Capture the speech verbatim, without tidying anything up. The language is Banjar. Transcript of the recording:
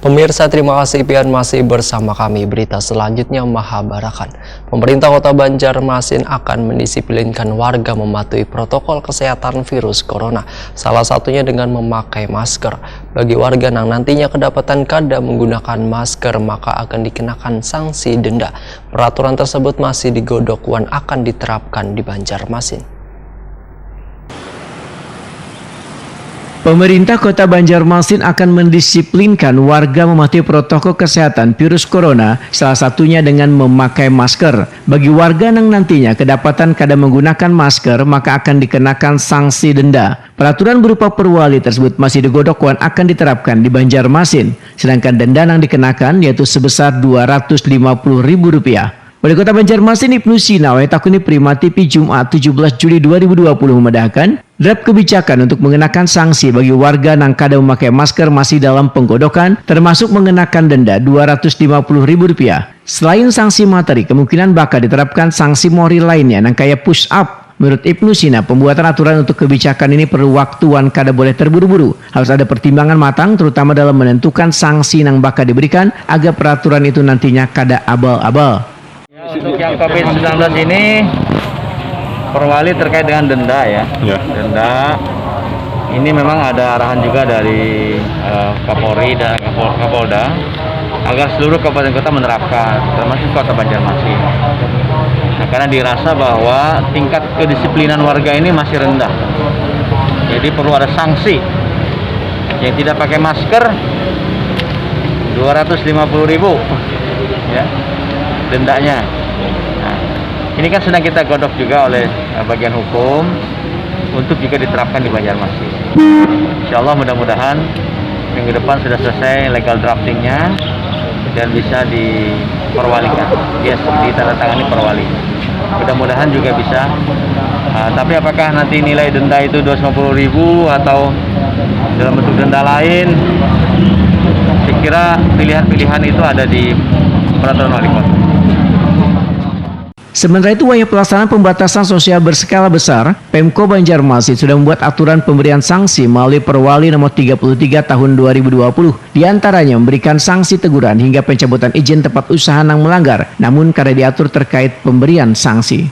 Pemirsa, terima kasih pian masih bersama kami. Berita selanjutnya mahabarakan. Pemerintah Kota Banjarmasin akan mendisiplinkan warga mematuhi protokol kesehatan virus corona, salah satunya dengan memakai masker. Bagi warga yang nantinya kedapatan kada menggunakan masker, maka akan dikenakan sanksi denda. Peraturan tersebut masih digodok wan akan diterapkan di Banjarmasin. Pemerintah Kota Banjarmasin akan mendisiplinkan warga mematuhi protokol kesehatan virus corona, salah satunya dengan memakai masker. Bagi warga yang nantinya kedapatan kada menggunakan masker, maka akan dikenakan sanksi denda. Peraturan berupa perwali tersebut masih digodok wan akan diterapkan di Banjarmasin, sedangkan denda yang dikenakan yaitu sebesar dua ratus lima puluh ribu rupiah. Wali Kota Banjarmasin Ibnu Sina wayah takuni Prima T V Jumat tujuh belas Juli dua ribu dua puluh memadahakan, drap kebijakan untuk mengenakan sanksi bagi warga nang kada memakai masker masih dalam penggodokan, termasuk mengenakan denda dua ratus lima puluh ribu rupiah. Selain sanksi materi, kemungkinan bakal diterapkan sanksi moral lainnya nang kaya push up. Menurut Ibnu Sina, pembuatan aturan untuk kebijakan ini perlu waktu wan kada boleh terburu-buru. Harus ada pertimbangan matang, terutama dalam menentukan sanksi nang bakal diberikan, agar peraturan itu nantinya kada abal-abal. Ya, untuk yang covid sembilan belas ini, perwali terkait dengan denda, ya. Ya. Denda ini memang ada arahan juga dari, eh, Kapolri dan Kapol-, Kapolda agar seluruh kabupaten kota menerapkan, termasuk Kota Banjarmasin. Nah, karena dirasa bahwa tingkat kedisiplinan warga ini masih rendah. Jadi perlu ada sanksi. Yang tidak pakai masker, dua ratus lima puluh ribu, ya, dendanya. Nah, ini kan sedang kita godok juga oleh, eh, bagian hukum untuk juga diterapkan di Banjarmasin. Insya Allah, mudah-mudahan minggu depan sudah selesai legal draftingnya dan bisa diperwalikan, yes, ditandatangani perwali. Mudah-mudahan juga bisa. Ah, tapi apakah nanti nilai denda itu dua ratus lima puluh ribu atau dalam bentuk denda lain? Saya kira pilihan-pilihan itu ada di peraturan wali kota. Sementara itu, wayah pelaksanaan pembatasan sosial berskala besar, Pemko Banjarmasin sudah membuat aturan pemberian sanksi melalui Perwali Nomor tiga puluh tiga Tahun dua ribu dua puluh. Di antaranya memberikan sanksi teguran hingga pencabutan izin tempat usaha nang melanggar, namun kada diatur terkait pemberian sanksi.